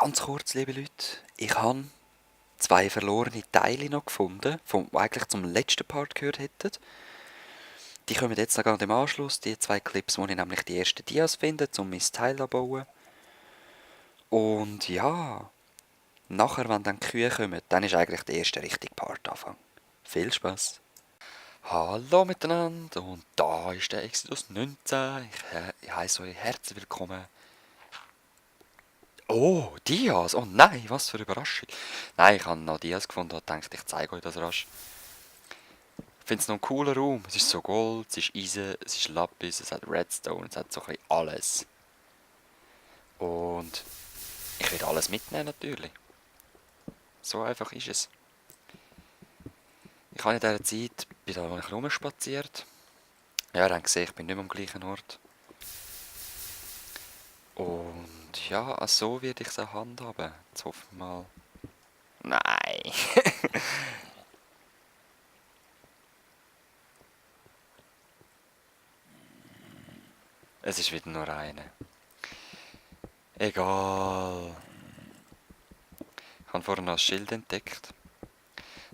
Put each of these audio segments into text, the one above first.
Ganz kurz, liebe Leute, ich habe zwei verlorene Teile noch gefunden, die eigentlich zum letzten Part gehört hätten. Die kommen jetzt noch gerade im Anschluss, die zwei Clips, wo ich nämlich die ersten Dias finde, um mein Teil zu bauen. Und ja, nachher, wenn dann die Kühe kommen, dann ist eigentlich der erste richtige Part anfangen. Viel Spaß! Hallo miteinander und da ist der Exodus 19. Ich heiße euch herzlich willkommen. Oh, Dias! Oh nein, was für eine Überraschung! Nein, ich habe noch Dias gefunden und dachte, ich zeige euch das rasch. Ich finde es noch ein cooler Raum. Es ist so Gold, es ist Eisen, es ist Lapis, es hat Redstone, es hat so ein bisschen alles. Und ich will alles mitnehmen natürlich. So einfach ist es. Ich habe in dieser Zeit, bin da ein bisschen rumspaziert. Ja, dann gesehen, ich bin nicht mehr am gleichen Ort. Und ja, so werde ich es auch handhaben. Jetzt hoffen wir mal. Nein! Es ist wieder nur eine. Egal. Ich habe vorhin noch ein Schild entdeckt.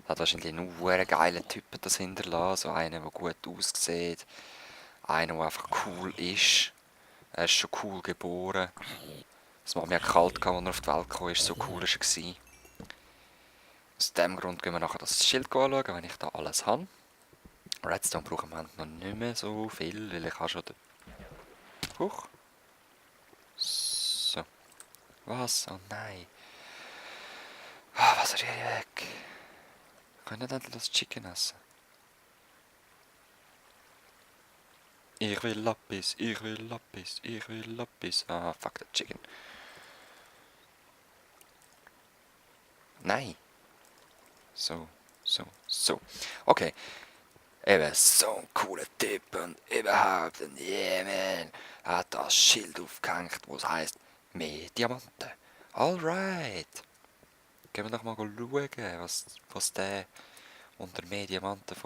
Hat wahrscheinlich nur einen geilen Typen das hinterlassen. So einen, der gut aussieht. Einer, der einfach cool ist. Er ist schon cool geboren. Es war mir kalt, als er auf die Welt kam. So cool war er. Aus diesem Grund gehen wir nachher das Schild anschauen, wenn ich da alles habe. Redstone brauchen wir noch nicht mehr so viel, weil ich habe schon den... Huch. So. Was? Oh nein. Ah, was rühre ich weg? Ich kann nicht endlich das Chicken essen. Ich will Lapis, ich will Lapis, ich will Lapis. Ah, fuck the Chicken. Nein. So, so, so. Okay. Eben, so ein cooler Typ und überhaupt. Und yeah, man. Er hat das Schild aufgehängt, wo es heisst, mehr Diamanten. Alright. Gehen wir doch mal schauen, was der unter Mediamanten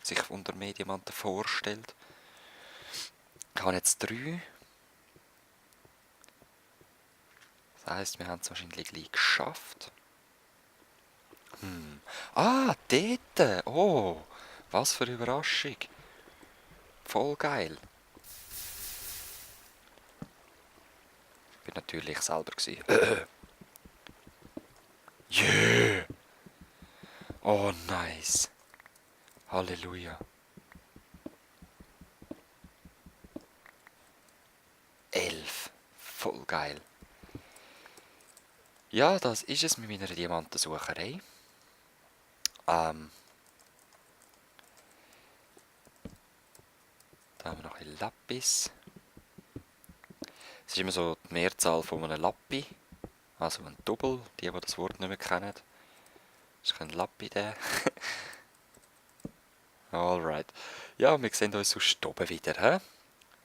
sich unter Mediamanten vorstellt. Ich habe jetzt 3. Das heisst, wir haben es wahrscheinlich gleich geschafft. Ah, dort! Oh, was für eine Überraschung. Voll geil. Ich bin natürlich selber gewesen. Yeah! Oh, nice. Halleluja. 11. Voll geil. Ja, das ist es mit meiner Diamantensucherei. Da haben wir noch ein Lapis. Es ist immer so die Mehrzahl von einem Lappi. Also ein Double, die das Wort nicht mehr kennen. Das ist kein Lappi, der. Alright. Ja, wir sehen uns sonst oben wieder. He?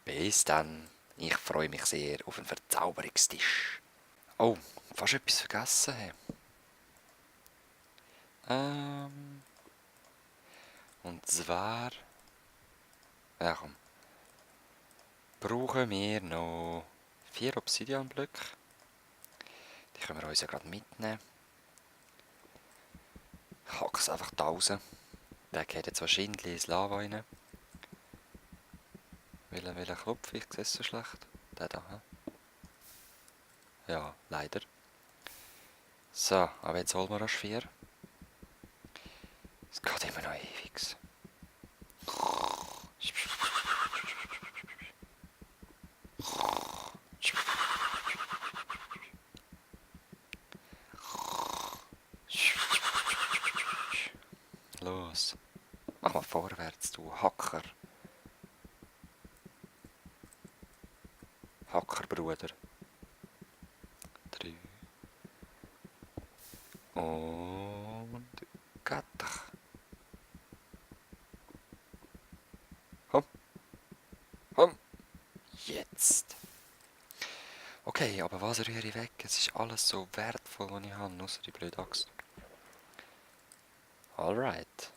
Bis dann. Ich freue mich sehr auf einen Verzauberungstisch. Oh, fast etwas vergessen. He. Und zwar... Ja komm. Brauchen wir noch 4 Obsidianblöcke. Die können wir uns ja gerade mitnehmen. Ich hacke es einfach da raus. Der geht jetzt wahrscheinlich ins Lava rein. Welcher Knopf? Ich sehe es so schlecht. Der da, he? Ja, leider. So, aber jetzt holen wir erst 4. Es geht immer noch ewig. Los. Mach mal vorwärts, du Hacker. Hackerbruder. 3. Und... Gattach. Komm. Komm. Jetzt. Okay, aber was rühre ich weg? Es ist alles so wertvoll, was ich habe, außer die blöde Axt. Alright.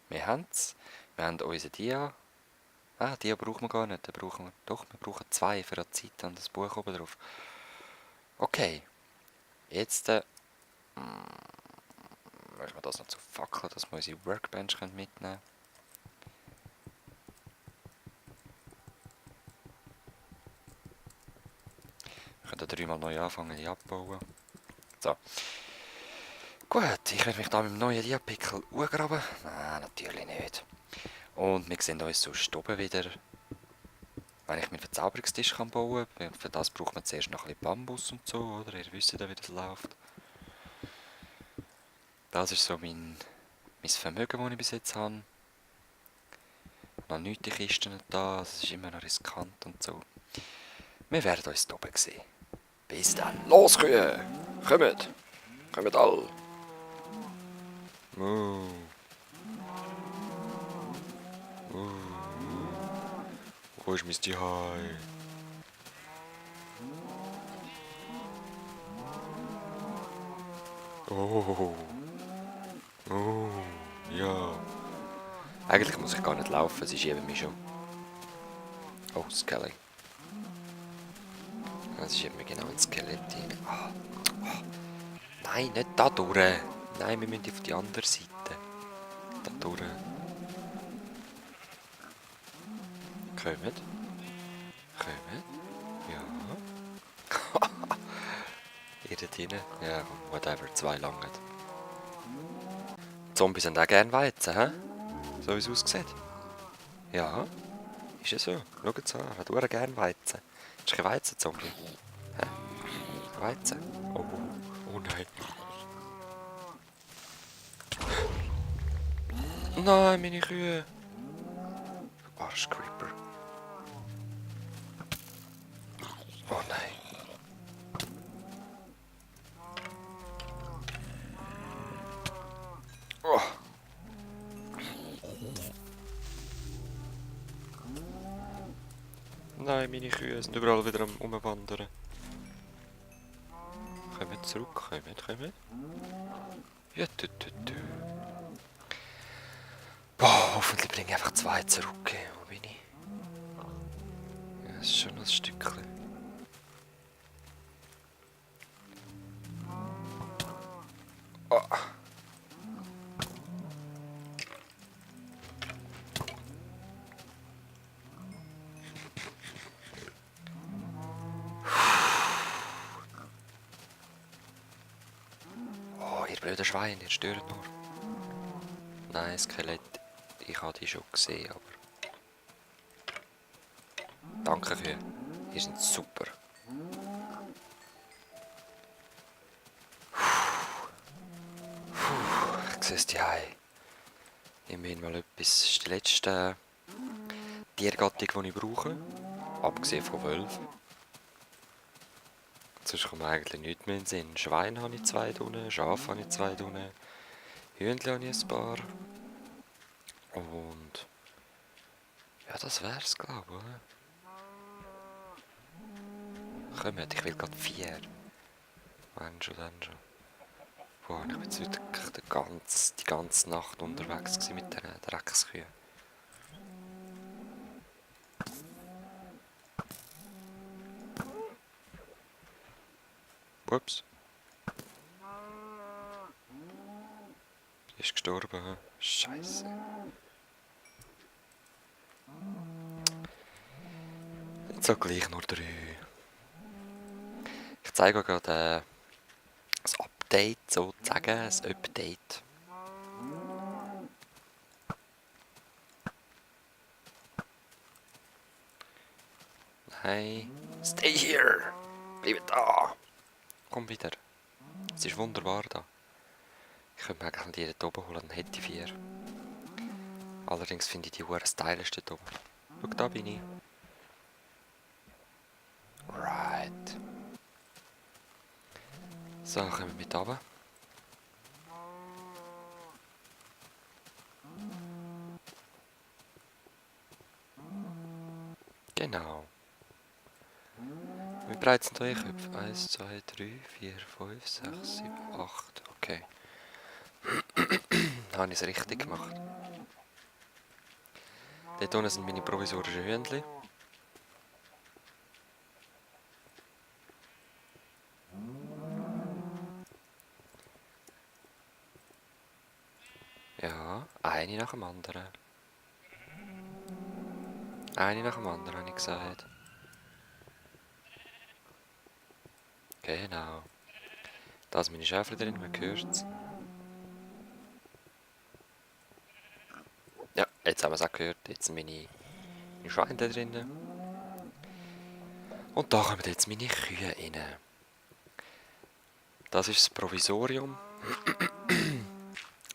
Wir haben es. Wir haben unsere Dia. Ah, Dia brauchen wir gar nicht. Doch, wir brauchen 2 für eine Zeit und das Buch oben drauf. Okay. Jetzt müssen wir das noch zu fackeln, dass wir unsere Workbench mitnehmen können. Wir können 3 mal neu anfangen, die abbauen. So. Gut, ich werde mich da mit dem neuen Diapickel hochgraben. Nein, natürlich nicht. Und wir sehen uns sonst oben wieder, wenn ich meinen Verzauberungstisch bauen kann. Für das braucht man zuerst noch ein bisschen Bambus und so, oder? Ihr wisst ja, wie das läuft. Das ist so mein Vermögen, das ich bis jetzt habe. Noch nicht die Kisten da, es ist immer noch riskant und so. Wir werden uns da oben sehen. Bis dann. Los, Kühe! Kommt! Kommt alle! Mu. Wo ist mein Zuhause? Oh. Oh. Ja. Eigentlich muss ich gar nicht laufen, sie schieben mich schon. Oh, Skelly. Sie schieben mich genau ins Skelett rein. Oh. Oh. Nein, nicht da durch. Nein, wir müssen auf die andere Seite. Da durch. Kommt. Kommt. Ja. Ihr da drinnen? Ja, whatever, 2 langen. Zombies haben auch gerne Weizen, hä? So wie es aussieht. Ja, ist ja so. Schaut es an, er hat auch gerne Weizen. Ist kein Weizen-Zombie? Hä? Weizen? Oh, oh nein. Nein, meine Kühe. Arschcreeper. Oh nein. Oh. Nein, meine Kühe sind überall wieder am Umwandern. Kommt zurück, kommt. Ja, Boah, hoffentlich bringe ich einfach 2 zurück. Wo bin ich? Ja, das ist schon ein Stückchen. Oh. Oh, ihr blöden Schweine, ihr stört nur. Nein, Skelett, ich habe die schon gesehen, aber... Danke für. Ihr seid super. Ich sehe es die Hause. Immerhin mal etwas. Das ist die letzte Tiergattung, die ich brauche. Abgesehen von Wölfen. Sonst kommt mir eigentlich nichts mehr in den Sinn. Schweine habe ich 2 drin, Schafe habe ich 2 drin, Hühnchen habe ich ein paar. Und... ja, das wär's, glaube ich, oder? Kommt, ich will gerade 4. Wenn schon, dann schon. Boah, ich bin jetzt wirklich die ganze Nacht unterwegs mit diesen Dreckskühen. Ups. Die ist gestorben, hm? Scheiße. Jetzt so gleich nur 3. Ich zeige euch gerade das Update, sozusagen, das Update. Nein. Stay here! Bleib da! Komm wieder. Es ist wunderbar da. Ich könnte mir eigentlich die dort oben holen, dann hätte ich 4. Allerdings finde ich die Uhr stylisch dort oben. Schau, da bin ich. Right. So, kommen wir mit runter. Genau. Wie breit sind eure Köpfe? 1, 2, 3, 4, 5, 6, 7, 8. Okay. Dann habe ich es richtig gemacht. Dort unten sind meine provisorischen Hühnchen. Ja, eine nach dem anderen. Eine nach dem anderen, habe ich gesagt. Genau. Da sind meine Schäfchen drin, man hört es. Ja, jetzt haben wir es auch gehört. Jetzt sind meine Schweine da drin. Und da kommen jetzt meine Kühe rein. Das ist das Provisorium.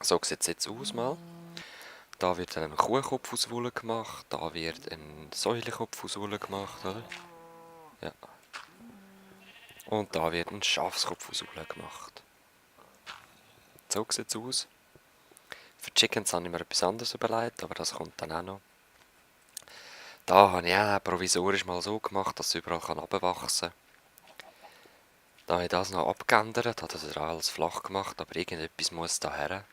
So sieht es jetzt aus mal. Da wird dann ein Kuhkopf aus Wolle gemacht. Da wird ein Säulekopf aus Wolle gemacht, oder? Ja. Und da wird ein Schafskopf aus Wolle gemacht. So sieht es aus. Für die Chickens habe ich mir etwas anderes überlegt, aber das kommt dann auch noch. Da habe ich auch provisorisch mal so gemacht, dass es überall herabwachsen kann. Da habe ich das noch abgeändert, habe das alles flach gemacht, aber irgendetwas muss da her.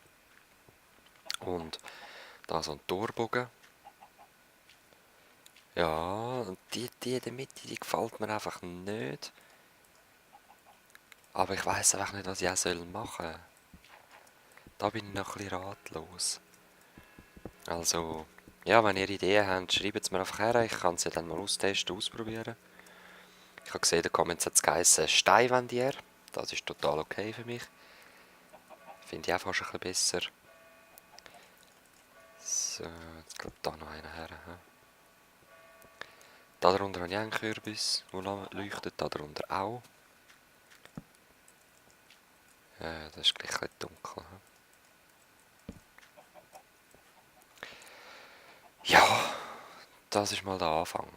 Und da so ein Torbogen. Ja, und die in der Mitte, die gefällt mir einfach nicht. Aber ich weiß einfach nicht, was ich auch machen soll. Da bin ich noch ein bisschen ratlos. Also, ja, wenn ihr Ideen habt, schreibt es mir einfach her. Ich kann es ja dann mal austesten, ausprobieren. Ich habe gesehen, in den Comments hat es geheißen Steinwendier. Das ist total okay für mich. Finde ich auch fast ein bisschen besser. So, jetzt kommt da noch einer her. Darunter habe ich einen Kürbis, der leuchtet. Darunter auch. Das ist gleich ein bisschen dunkel. Ja, das ist mal der Anfang.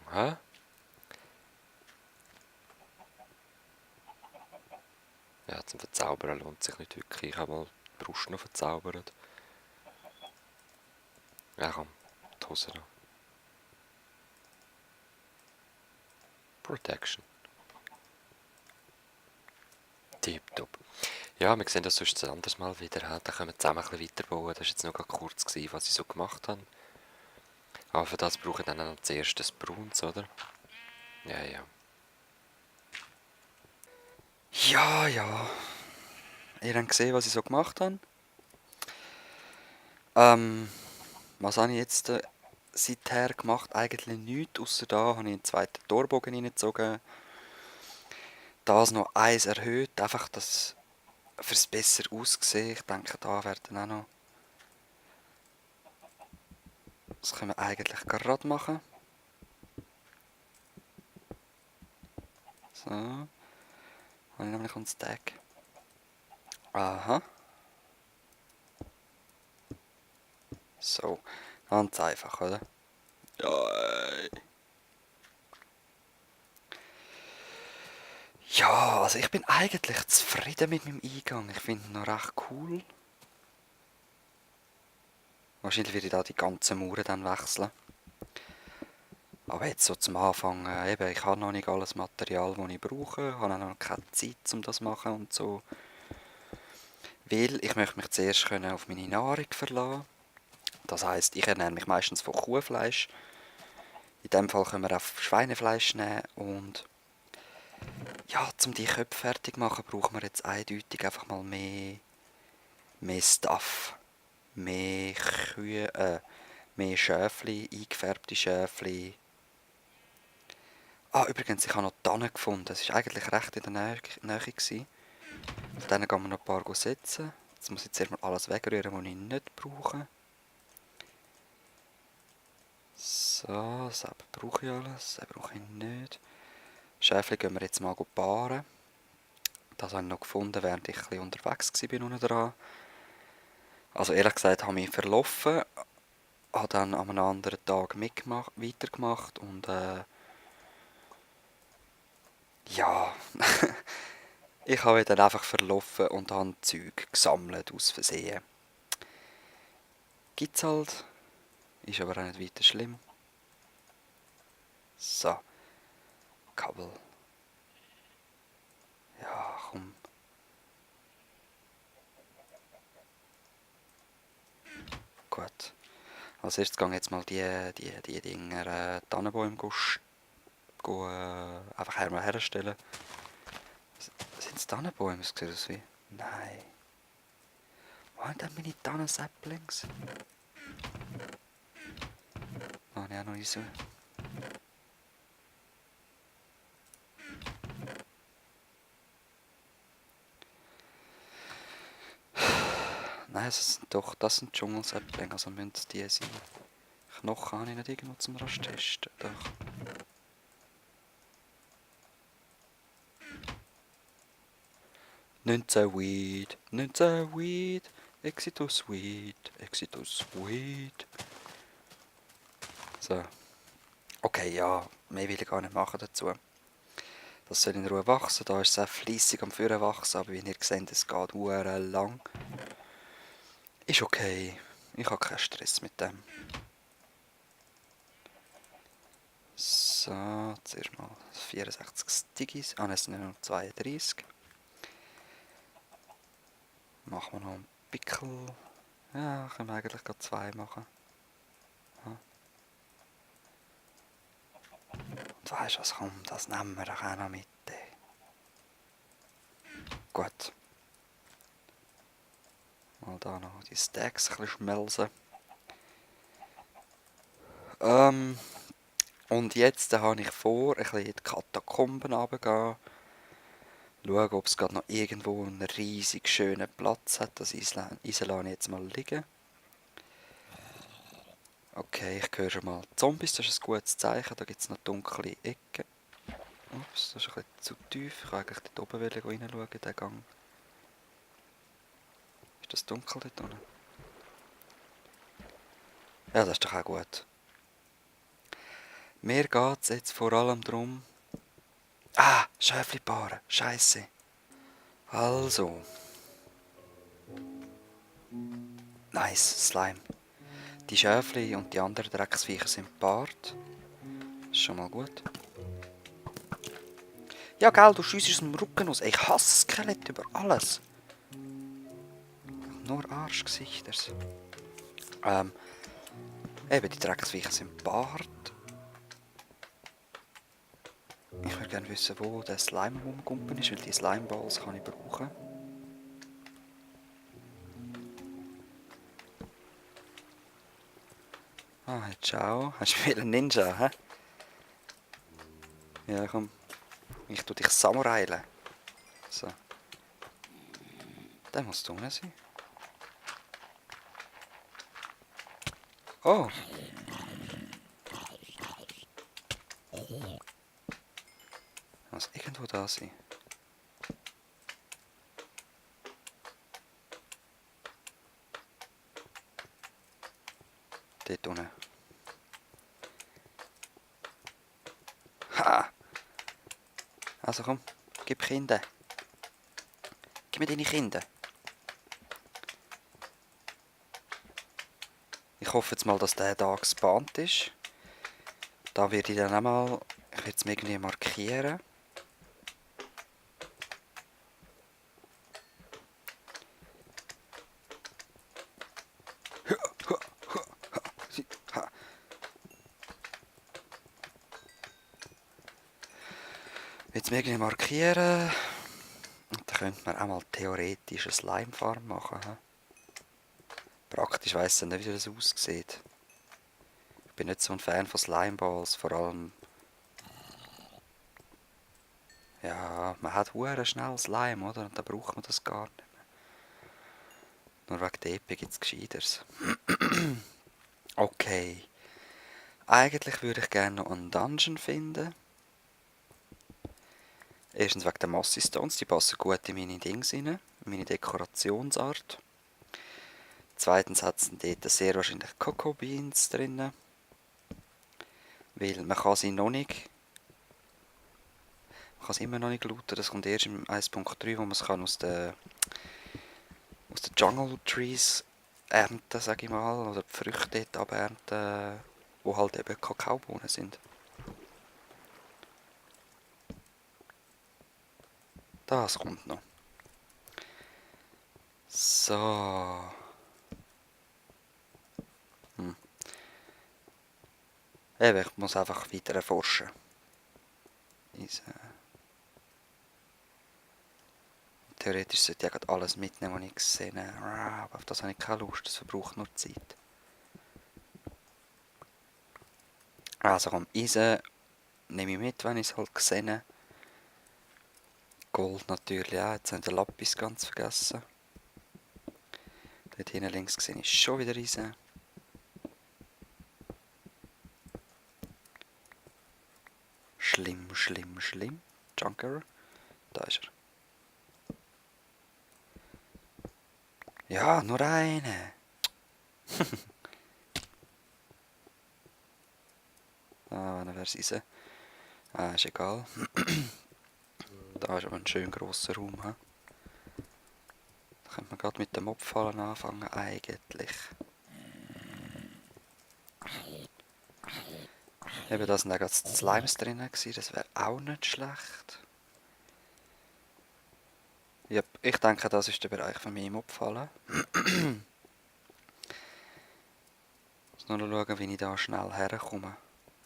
Ja, zum Verzaubern lohnt sich nicht wirklich. Ich habe mal die Brust noch verzaubert. Ja, komm, die Hose noch. Protection. Tipptopp. Ja, wir sehen das sonst ein anderes Mal wieder. Dann können wir zusammen ein bisschen weiterbauen. Das war jetzt noch kurz, was ich so gemacht habe. Aber für das brauche ich dann noch zuerst das Bruns, oder? Ja, ja. Ja, ja. Ihr habt gesehen, was ich so gemacht habe. Was habe ich jetzt seither gemacht? Eigentlich nichts, außer da habe ich einen zweiten Torbogen reingezogen. Das noch eins erhöht, einfach das fürs besser aussehen. Ich denke, da werden auch noch. Das können wir eigentlich gerade machen. So. Habe ich nämlich einen Stack. Aha. So. Ganz einfach, oder? Ja. Ja, also ich bin eigentlich zufrieden mit meinem Eingang. Ich finde ihn noch recht cool. Wahrscheinlich werde ich da die ganzen Mauern dann wechseln. Aber jetzt so zum Anfang, eben, ich habe noch nicht alles Material, das ich brauche. Ich habe auch noch keine Zeit, um das zu machen und so. Weil ich möchte mich zuerst können auf meine Nahrung verlassen. Das heisst, ich ernähre mich meistens von Kuhfleisch. In dem Fall können wir auch Schweinefleisch nehmen. Und ja, um die Köpfe fertig zu machen, brauchen wir jetzt eindeutig einfach mal mehr Stuff. Mehr Kühe, mehr Schäfli, eingefärbte Schäfli. Ah, übrigens, ich habe noch Tannen gefunden. Das war eigentlich recht in der Nähe. Von denen gehen wir noch ein paar setzen. Jetzt muss ich zuerst mal alles wegrühren, was ich nicht brauche. So, das brauche ich alles. Das brauche ich nicht. Schäfli gehen wir jetzt mal paaren. Das habe ich noch gefunden, während ich ein bisschen unterwegs war unten dran. Also ehrlich gesagt habe ich mich verlaufen. Habe dann an einem anderen Tag weitergemacht und ja, ich habe mich dann einfach verlaufen und habe Zeug gesammelt aus Versehen. Gibt's halt, ist aber auch nicht weiter schlimm. So, Kabel. Ja, komm. Gut. Als erstes gehe ich jetzt mal die Dinger Tannenbäume einfach herstellen. Sind es Tannenbäume? Das sieht aus wie... Nein. Wo haben denn meine Tannensäpplings? Ah, ich auch noch nicht so. Nein, das sind Dschungelsäpplinge, also müssen es die sein. Knochen habe ich nicht irgendwo zum Rasttesten. Doch. Nicht so weed, nicht so weed. Exitus weed, exitus weed. So. Okay, ja, mehr will ich gar nicht machen dazu. Das soll in Ruhe wachsen, da ist es auch fleissig am Führen wachsen, aber wie ihr seht, es geht sehr lang. Ist okay, ich habe keinen Stress mit dem. So, zuerst mal 64 Stigis, es sind nur noch 32. Machen wir noch einen Pickel. Ja, können wir eigentlich gerade 2 machen. Ja. Und weisst du was, komm, das nehmen wir doch auch noch mit. Gut. Mal da noch die Stacks ein bisschen schmelzen. Und jetzt habe ich vor, ein bisschen in die Katakomben runterzugehen. Schauen, ob es gerade noch irgendwo einen riesig schönen Platz hat. Das Eisen lasse ich jetzt mal liegen. Okay, ich höre schon mal Zombies, das ist ein gutes Zeichen. Da gibt es noch dunkle Ecken. Ups, das ist ein bisschen zu tief. Ich kann eigentlich dort oben reinschauen, in den Gang. Ist das dunkel dort unten? Ja, das ist doch auch gut. Mir geht es jetzt vor allem darum... Ah, Schäfli-Paare. Scheisse. Also. Nice, Slime. Die Schäfli und die anderen Drecksviecher sind paart. Ist schon mal gut. Ja, gell, du schiessest aus dem Rücken aus. Ich hasse Skelett über alles. Nur Arschgesichter. Eben, die Drecksviecher sind paart. Ich würde gerne wissen, wo der Slime rumgumpen ist, weil die Slimeballs kann ich brauchen. Ah, ciao. Hast du wieder einen Ninja, hä? Ja, komm. Ich tu dich samurailen. So. Der muss drinnen sein. Oh! Muss irgendwo da sein. Dort unten. Ha! Also komm, gib Kinder. Gib mir deine Kinder. Ich hoffe jetzt mal, dass der da gespawnt ist. Da werde ich dann auch mal... Ich werde es mir irgendwie markieren. Jetzt mir irgendwie markieren. Und dann könnte man auch mal theoretisch eine Slime-Farm machen. He? Praktisch weiss ich nicht, wie das aussieht. Ich bin nicht so ein Fan von Slimeballs, vor allem... Ja, man hat hure schnell Slime, oder? Und dann braucht man das gar nicht mehr. Nur wegen der EP gibt es Gescheiteres. Okay. Eigentlich würde ich gerne noch einen Dungeon finden. Erstens wegen der Mossy Stones, die passen gut in meine Dings rein, in meine Dekorationsart. Zweitens hat es dort sehr wahrscheinlich Cocoa Beans drin. Weil man kann sie noch nicht... Man kann sie immer noch nicht looten, das kommt erst im 1.3, wo man es kann aus den Jungle Trees ernten, sage ich mal, oder die Früchte dort abernten, wo halt eben Kakaobohnen sind. Das kommt noch. So. Eben, ich muss einfach weiter erforschen. theoretisch sollte ich ja gerade alles mitnehmen, was ich gesehen habe. Aber auf das habe ich keine Lust, das verbraucht nur Zeit. Also komm, Eisen nehme ich mit, wenn ich es halt gesehen habe. Gold natürlich auch, jetzt haben wir den Lapis ganz vergessen. Dort hinten links sehe ich schon wieder Eisen. Schlimm, schlimm, schlimm. Junker. Da ist er. Ja, nur eine. Ah, dann wäre es Eisen. Ah, ist egal. Da ist aber ein schön grosser Raum. He? Da könnte man gerade mit dem Mobfallen anfangen, eigentlich. Eben, da sind auch gerade Slimes drin gewesen, das wäre auch nicht schlecht. Ja, ich denke, das ist der Bereich von meinem Mobfallen. Ich muss nur schauen, wie ich da schnell herkomme.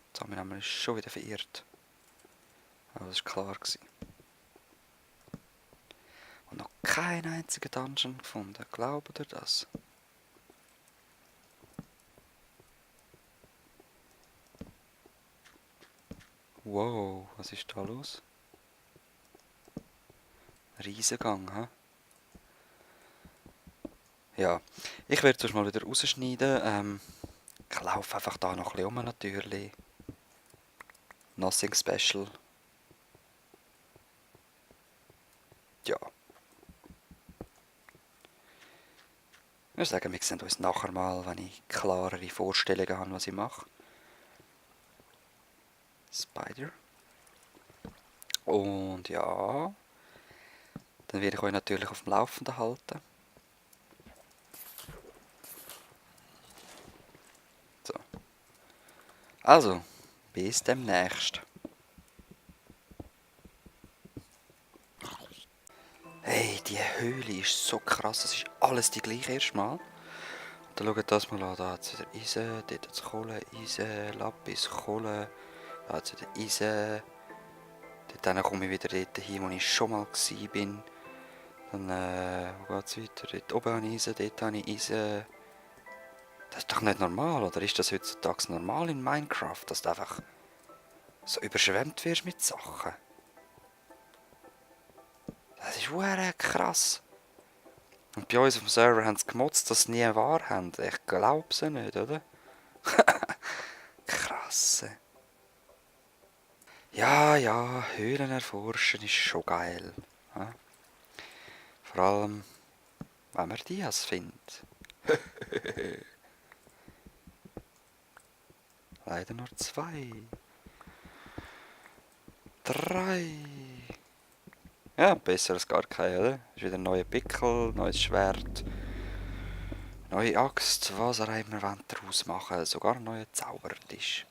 Jetzt haben wir nämlich schon wieder verirrt. Aber das war klar. Und noch keinen einzigen Dungeon gefunden. Glaubt ihr das? Wow, was ist da los? Riesengang, hä? Ja, ich werde es mal wieder rausschneiden. Ich laufe einfach da noch ein bisschen rum natürlich. Nothing special. Ja. Ich würde sagen, wir sehen uns nachher mal, wenn ich klarere Vorstellungen habe, was ich mache. Spider. Und ja, dann werde ich euch natürlich auf dem Laufenden halten. So. Also, bis demnächst. Hey, die Höhle ist so krass, das ist alles die gleiche erstmal. Dann schaut das mal an, da hat es wieder Eisen, dort hat es Kohle, Eisen, Lapis, Kohle, da hat es wieder Eisen. Dann komme ich wieder dort hin, wo ich schon mal war. Dann, wo geht es weiter? Dort oben habe ich Eisen, dort habe ich Eisen. Das ist doch nicht normal, oder ist das heutzutage normal in Minecraft, dass du einfach so überschwemmt wirst mit Sachen? Das ist verdammt krass. Und bei uns auf dem Server haben sie gemotzt, dass sie nie wahr haben. Ich glaube es nicht, oder? Krass. Ja, ja, Höhlen erforschen ist schon geil. Ja? Vor allem, wenn man Dias findet. Leider nur 2. 3. Ja, besser als gar keine, oder? Ist wieder ein neuer Pickel, neues Schwert, neue Axt, was er immer daraus machen will. Sogar ein neuer Zaubertisch.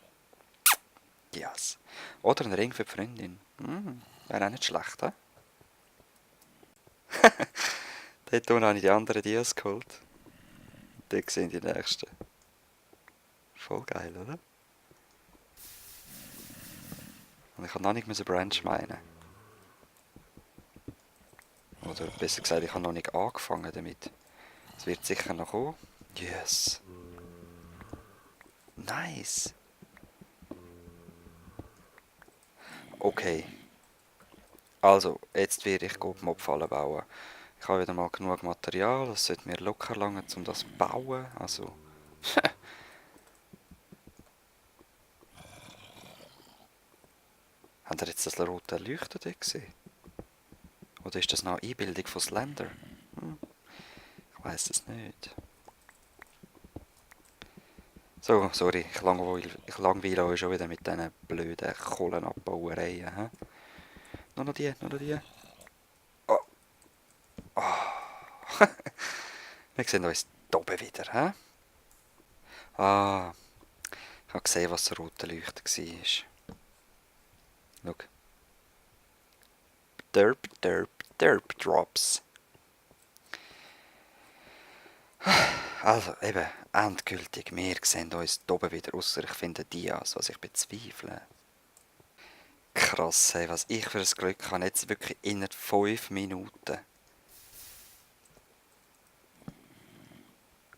Yes. Oder ein Ring für die Freundin. Wäre auch nicht schlecht, hä? Dort habe ich die anderen Dias geholt. Dort sind die nächsten. Voll geil, oder? Und ich habe noch nicht Branch meinen. Oder besser gesagt, ich habe noch nicht angefangen damit. Es wird sicher noch kommen. Yes. Nice. Okay. Also, jetzt werde ich die Mobfallen bauen. Ich habe wieder mal genug Material, das sollte mir locker langen, um das zu bauen. Also... Habt ihr jetzt das rote Leuchten dort gesehen? Oder ist das noch eine Einbildung von Slender? Ich weiß es nicht. So, sorry, ich langweile euch schon wieder mit diesen blöden Kohlenabbauereien. He? Nur noch die, nur noch die. Oh. Oh. Wir sehen uns hier oben wieder. He? Ah, ich habe gesehen, was das rote Leuchten war. Schau. Derp, derp, derp Drops. Also, eben, endgültig, wir sehen uns hier oben wieder, ausser ich finde Dias, was ich bezweifle. Krass, hey, was ich für ein Glück habe, jetzt wirklich innerhalb 5 Minuten.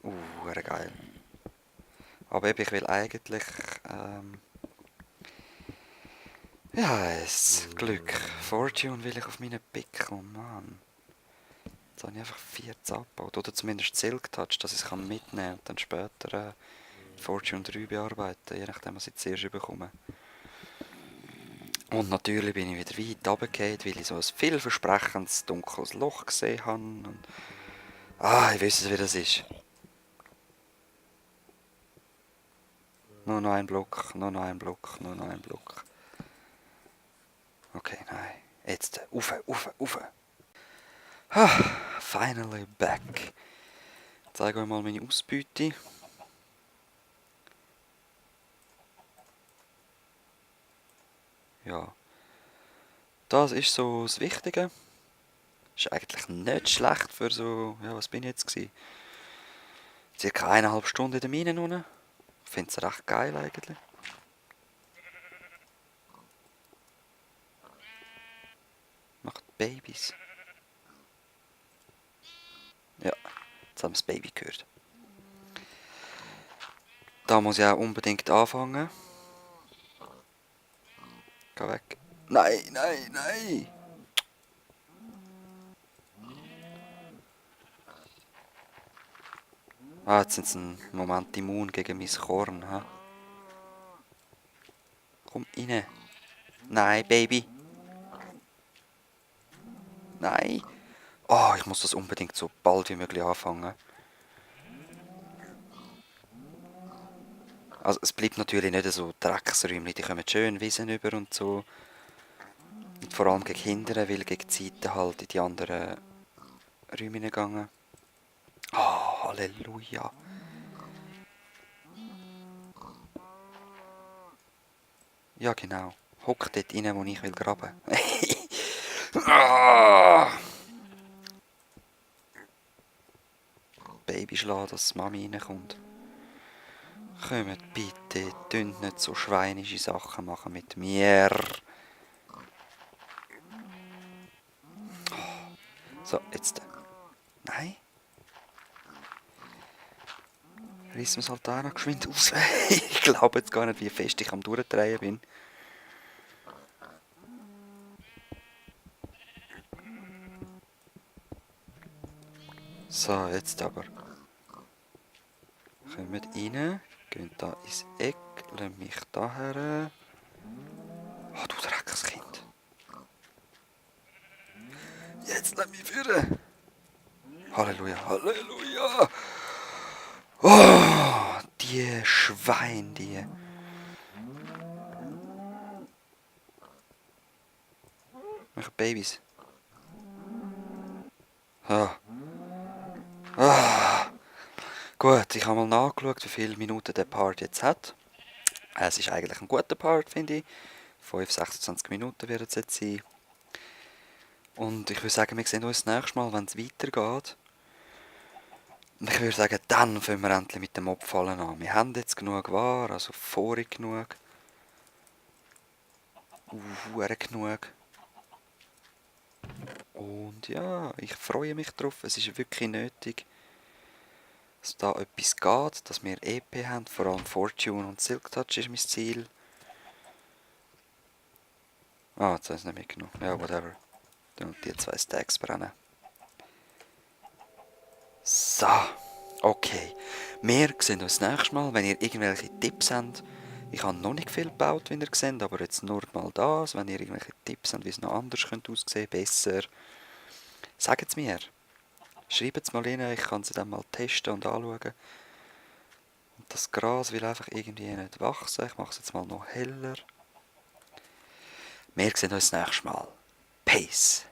Geil. Aber eben, ich will eigentlich, ja, es Glück. Fortune will ich auf meinen Pick, oh Mann. Jetzt habe ich einfach 14 abgebaut. Oder zumindest Silk Touch, dass ich es mitnehmen kann und dann später Fortune 3 bearbeiten, je nachdem, was ich zuerst bekomme. Und natürlich bin ich wieder weit runtergefallen, weil ich so ein vielversprechendes dunkles Loch gesehen habe. Und ich weiß, wie das ist. Nur noch ein Block, nur noch ein Block, nur noch ein Block. Okay, nein. Jetzt, rauf, rauf, rauf. Finally back. Ich zeige euch mal meine Ausbeute. Ja. Das ist so das Wichtige. Ist eigentlich nicht schlecht für so, ja, was bin ich jetzt gewesen? Circa 1,5 Stunden in der Mine unten. Ich finde es recht geil eigentlich. Macht Babys. Ja, jetzt haben wir das Baby gehört. Da muss ich auch unbedingt anfangen. Geh weg. Nein, nein, nein! Jetzt sind sie einen Moment immun gegen mein Korn. Ha? Komm rein. Nein, Baby. Nein. Ich muss das unbedingt so bald wie möglich anfangen. Also es bleibt natürlich nicht so Drecksräumchen, die kommen schön Wiesen über und so. Und vor allem gegen Kinder, weil gegen die Zeiten halt in die anderen Räume gegangen. Halleluja. Ja genau. Hock dort rein, wo ich will graben. Baby schlagen, dass Mami reinkommt. Kommt bitte, tönt nicht so schweinische Sachen machen mit mir. So, jetzt. Nein. Reissen wir es halt auch noch geschwind aus. Ich glaube jetzt gar nicht, wie fest ich am Durchdrehen bin. So, jetzt aber. Kommt rein, gehen da ins Eck, lassen mich da her. Du Dreckeskind. Jetzt lass mich führen. Halleluja, Halleluja. Die Schwein, die. Machen Babys. Gut, ich habe mal nachgeschaut, wie viele Minuten der Part jetzt hat. Es ist eigentlich ein guter Part, finde ich. 26 Minuten wird es jetzt sein. Und ich würde sagen, wir sehen uns das nächste Mal, wenn es weitergeht. Und ich würde sagen, dann fangen wir endlich mit dem Mobfallen an. Wir haben jetzt genug Ware, also vorig genug. Genug. Und ja, ich freue mich drauf. Es ist wirklich nötig, dass da etwas geht, dass wir EP haben. Vor allem Fortune und Silk Touch ist mein Ziel. Jetzt haben sie es nicht mitgenommen. Ja, whatever. Dann die 2 Stacks brennen. So, okay. Wir sehen uns das nächste Mal, wenn ihr irgendwelche Tipps habt. Ich habe noch nicht viel gebaut, wie ihr seht, aber jetzt nur mal das. Wenn ihr irgendwelche Tipps habt, wie es noch anders könnte aussehen, besser, sagt es mir. Schreibt es mal rein, ich kann sie dann mal testen und anschauen. Und das Gras will einfach irgendwie nicht wachsen. Ich mache es jetzt mal noch heller. Wir sehen uns das nächste Mal. Peace.